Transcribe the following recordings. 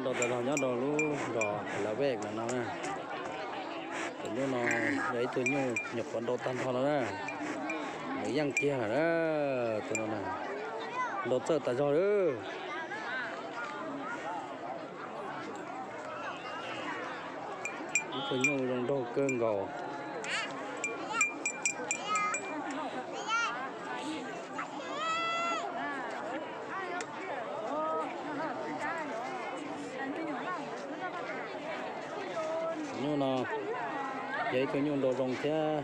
Tau tas zog nyob rau lub zos Las Vegas no na. Tus nyuj no yog ib tug nyuj nyuam qhuav nrau tag nrho no na. Nws yeej kiag lawm na. Tus no na, nrau txawj tas zog lawm. Ib tug nyuj zoo nraug kawg nkaus. Nyuj no yog ib tug nyuj nrau zoo thiab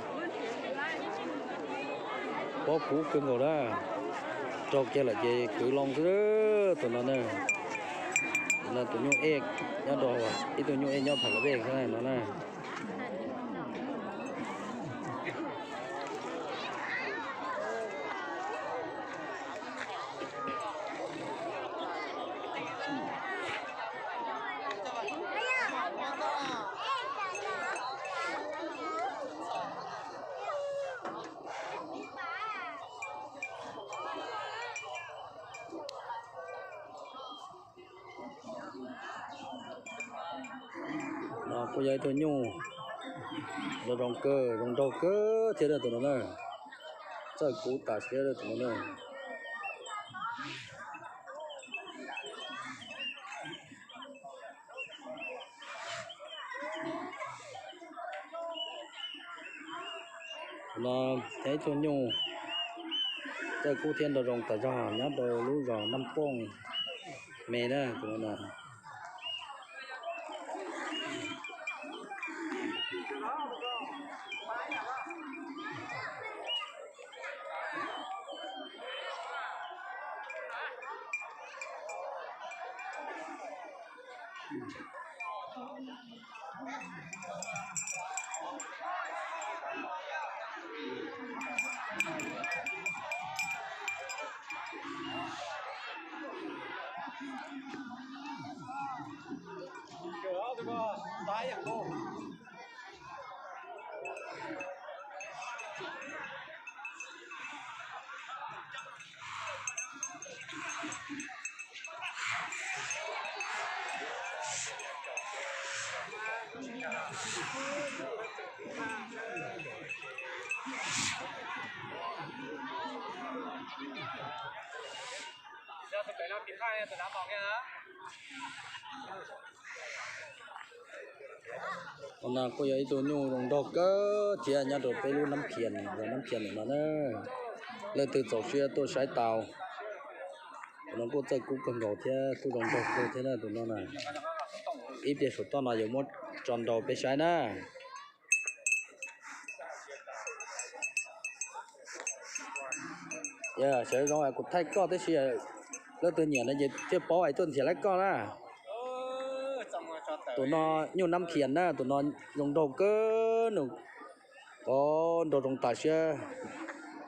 pob kub kawg nkaus na. Raug kiag lawm ces kwv loo xwb tus no na. Tus no tus nyuj ej nyob rau, ib tug nyuj ej nyob Phas Las Vegas no na. No kuj yog ib tug nyuj zoo zoo kawg, zoo nraug kawg thiab tus no na. Txawj kub tas siab tus no na. No yog ib tug nyuj txawj kub thiab nrau zoo tas zog nyob rau lub zos Naj Pooj me na tus no na. Tus no kuj yog ib tug nyuj zoo nraug kawg thiab nyob rau peb lub Nab Phias, Nab Phias no na. Leej twg txaus siab tuaj saib tau. Tus no kuj txawj kub kawg nkaus thiab kuj zoo nraug kawg thiab na tus no na. Ib pliag saum toj no yuav muab tso nrau peb saib na. Sawv zoo kuv thaij koj tab sis leej twg nyiam no ces thiaj paub es tuaj nrhiav laib koj na. Tus no nyuj Nab Phias na, tus no zoo nraug kawg nws. Nrau zoo tas siab,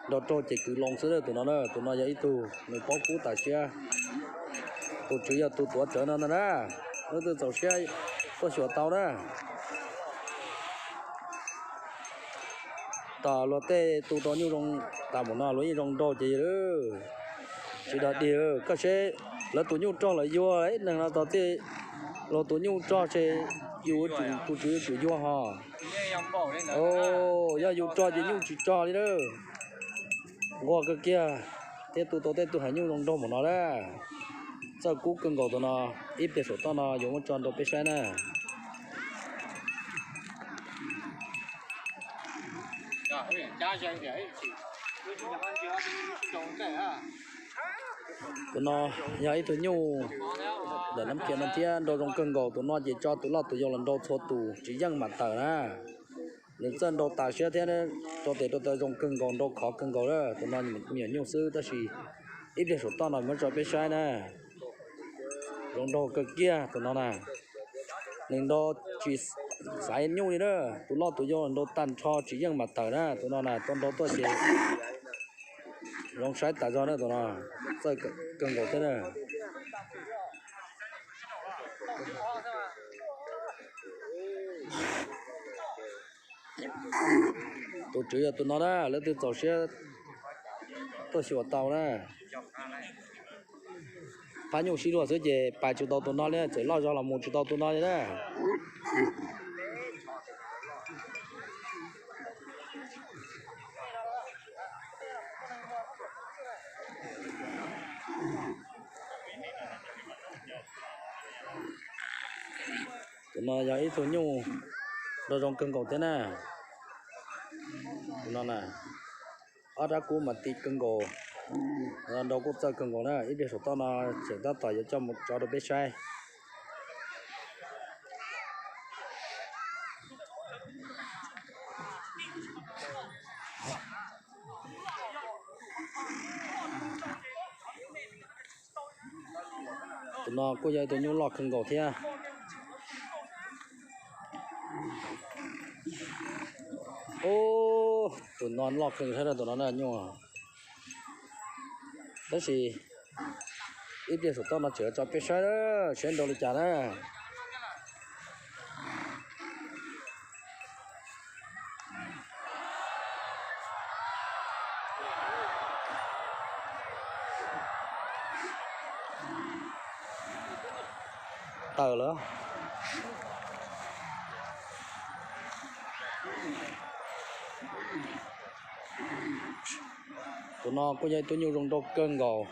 nrau raug ces kwv loo xwb tus no na. Tus no yog ib tug nws paub kub tas siab. Tus tswv yog tus tuav rawv no ntag na. Leej twg txaus siab tuaj xyuas tau na. Tom luag tej tu tau nyuj zoo tas mus no luag yeej zoo nraug ces tsis dag dig. Koj seb lawv tus nyuj rog lawv yuag ib neeg no tau txij luag tus nyuj rog ces yus tus tswv yuav tsum yuag ho. Yog yus rog ces nyuj tsis rog li na. Nquag kawg kiag thiab tu tau tej tug heev nyuj zoo nraug mus no na. Txawj kub kawg nkaus tus no, ib pliag saum toj no yuav muab tso nrau peb saib na. Tus no yog ib tug nyuj ntawm Nab Phias no thiab nrau zoo kawg nkaus. Tus no ces tso tus loj tus yau los nrau txhua tus tsis yeej mam tawm na. Nws txawj nrau tas siab thiab rau tes rau taw zoo kawg nkaus, nrau khov kawg nkaus. Tus no me nyuam nyuj xwb tab sis ib pliag saum toj no muab tso peb saib na. Zoo nraug kawg kiag tus no na. Nws nrau tsis xaiv nyuj li na, tus loj tus yau nrau tag nrho tsis yeej mam tawm na. Tus no na tau nrau tuaj ces zoo saib tas zog na, tus no txawj kawg nkaus thiab na. Tus tswv yog tus no na, leej twg txaus siab tuaj xyuas tau na. Phab nyuj sib luag xwb ces pais tsis tau tus no li, txawm loj zog los mus tsis tau tus no li na. Tus no yog ib tug nyuj nrau zoo kawg nkaus thiab na. Tus no na, ob rab kub mas ti kawg nkaus, nrau kuj txawj kawg nkaus na. Ib pliag saum toj no tseem tab tom yuav coj mus tso rau peb saib. Tus no kuj yog ib tug nyuj loj kawg nkaus thiab. Ub, tus no loj kawg nkaus thiab tus no na nyuj. Tab sis ib pliag saum toj no tseem tso peb saib, saib nrau li cas na. Tawm lawm. Tus no kuj yog ib tug nyuj zoo nraug kawg nkaus,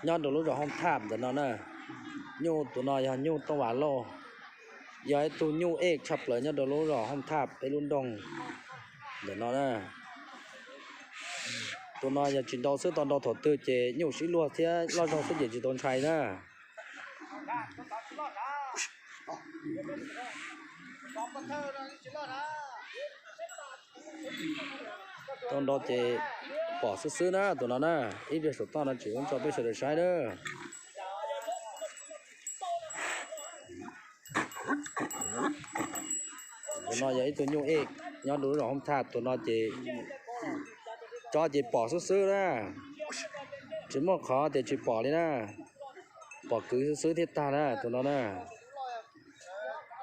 nyob rau lub zos Hooj Thaj ntawm no na. Nyuj tus no yog nyuj tooj vam lauj, yog ib tug nyuj ej tshaj plaws nyob rau lub zos Hooj Thaj peb lub nroog ntawm no na. Tus no yog tsis nrau xwb, tau nrau thaum twg ces nyuj sib luag thiab loj zog xwb ces tsis tau ntshai na. Tau nrau ces pom xwb xwb na tus no na. Ib pliag saum toj no tseem yuav tso peb sawv daws saib na. Tus no yog ib tug nyuj ej nyob rau lub zos Hooj Thaj, tus no ces tso ces pom xwb xwb na, tsis muaj qhov tias tsis pom li na, pom kwv xwb xwb thiaj tag na tus no na.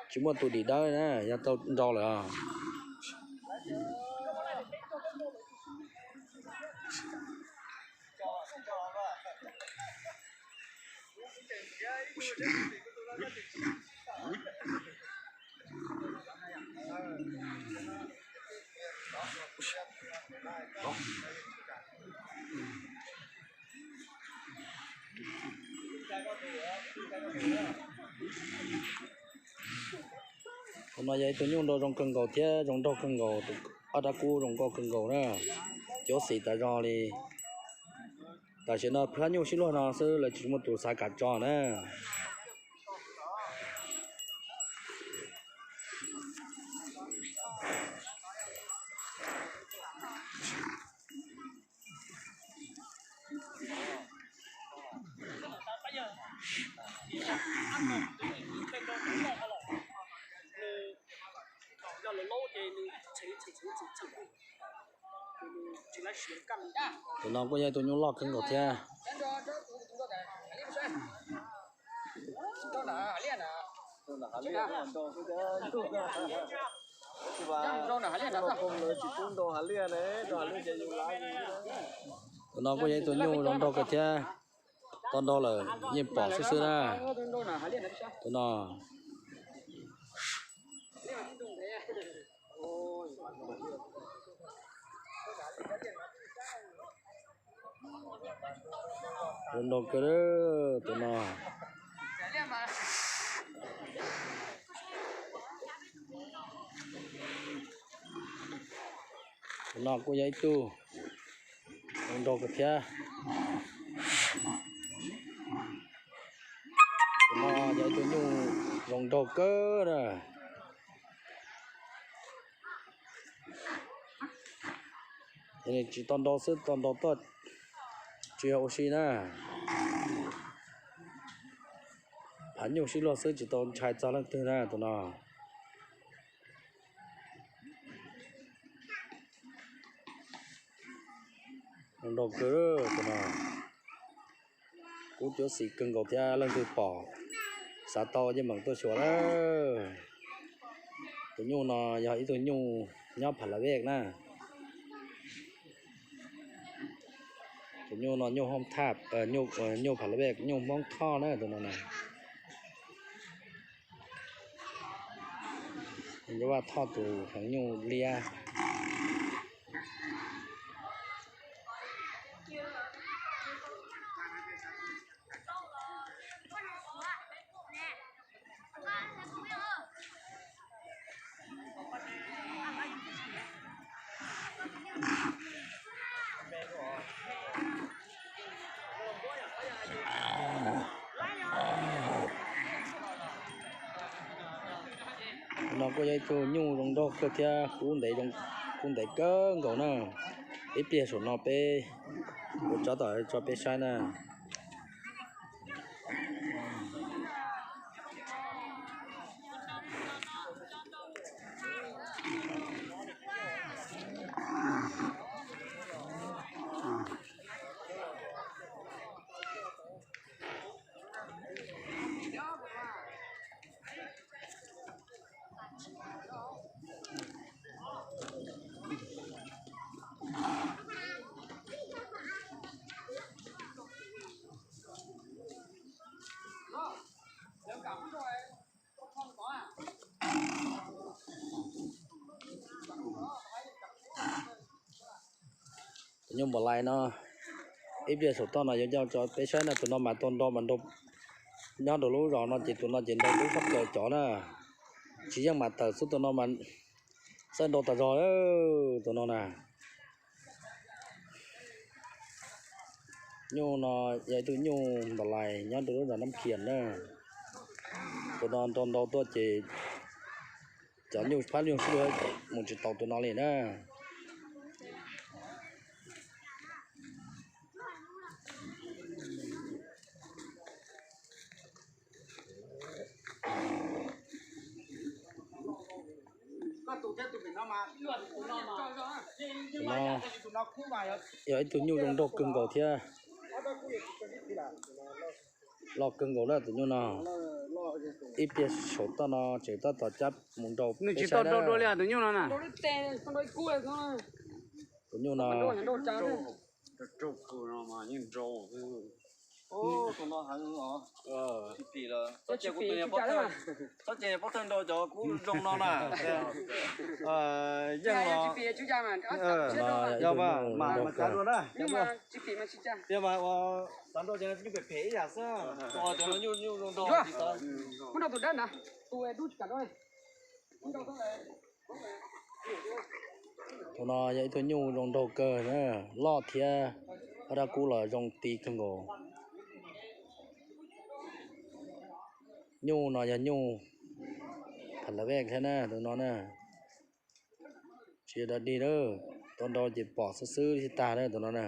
Tsis muaj tus dim dawb na, yog tau nrau lawm. Tus no yog ib tug nyuj nrau zoo kawg nkaus thiab zoo nraug kawg nkaus, ob rab kub zoo nkauj kawg nkaus na, cuab xim tas zog li. Tam sim no phab nyuj sib luag no xwb lawv tsis muaj tus xav kam tso na. Tus no kuj yog tus nyuj loj kawg nkaus thiab. Tus no kuj yog ib tug nyuj zoo nraug kawg thiab. Tau nrau lawm yeej pom xwb xwb na. Tus no zoo nraug kawg tus no. Tus no kuj yog ib tug zoo nraug kawg thiab. Tus no yog ib tug nyuj zoo nraug kawg na. Tsis tau nrau xwb, tau nrau tuaj tsis yog ua si na. Phab nyuj sib luag xwb tsis tau ntshai txog leej twg na tus no. Zoo nraug kawg tus no. Kub cuab xim kawg nkaus thiab, leej twg pom xav tau yeej meem tuaj xyuas lawm. Tus nyuj no yog ib tug nyuj nyob Pha La Vej na. Tus nyuj no nyuj Hmoob Thoj, nyuj Pha La Vej, nyuj Hmoob Thoj na tus no na. Nyuj Vaj Thoj tus heev nyuj liab. No kuj yog ib tug nyuj zoo nraug kawg thiab kub ntev, kub ntev kawg nkaus na. Ib pliag saum no peb yuav tso tom tso peb saib na. Tus nyuj npam lais no, ib pliag saum toj no yuav coj tso peb saib na, tus no mas tau nrau mas nrau, nyob rau lub zos no ces tus no ces nrau dub tshaj plaws cov na, tsis yeej mas tawm xwb, tus no mas txawj nrau tas zog, tus no na. Nyuj no yog ib tug nyuj npam lais nyob rau lub zos Nab Khias na. Tus no nrau nrau tuaj ces cov nyuj phab nyuj sib mus tsis tau tus no li na. Yog ib tug nyuj zoo nraug kawg nkaus thiab loj kawg nkaus na tus nyuj no. Ib pliag saum toj no tseem tab tom cab mus nrau. Nws tsis tau nrau dua li tus nyuj no na. Tus nyuj no, txhob ces pob tawg nrau cov kub zoo no na. Yeej los, yog mas mas kav dua na, yog mas ua xav nrau ces nyuj phem phem ib yam xwb. Tus no yog ib tug nyuj zoo nraug kawg na, loj thiab ob rab kub los zoo ti kawg nkaus. Nyuj no yog nyuj Pha La Vej thiab na tus no na. Tsis yog dog dig na, tau nrau ces pom xwb xwb tsis tag na tus no na.